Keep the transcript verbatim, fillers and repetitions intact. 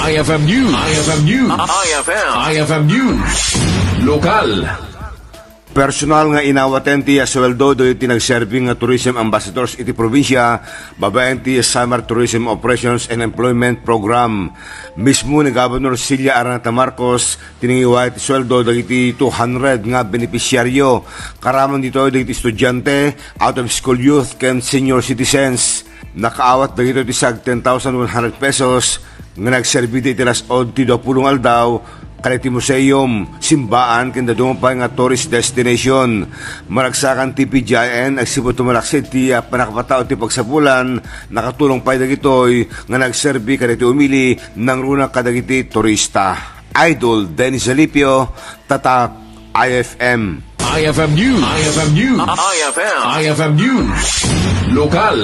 I F M News. I F M News. I F M. I F M News. Lokal. Personal nga inawaten ti asueldo dagiti nagserbi nga tourism ambassadors iti probinsia babaen ti Summer Tourism Operations and Employment Program. Mismo ni Governor Cilia Araneta Marcos ti nangiway ti sueldo dagiti two hundred nga benepisyaryo. Karaman ditoy dagiti estudiante, out-of-school youth, ken senior citizens. Nakaawat dagitoy ti sag ten thousand one hundred pesos nga nagserbi iti alas onse ti dapulo nga aldaw kadagiti museum, simbaan, ken dadduma pay nga tourist destination. Maragsakan ti P G I N agsipud tumalaksid ti, ah, pannakapataud ti pagsapulan, nakatulong pay dagitoy nga nagserbi kadagiti umili nangruna kadagiti turista. Idol Dennis Zalipio, Tatak I F M. I F M News. I F M News. I F M. I F M News. Lokal.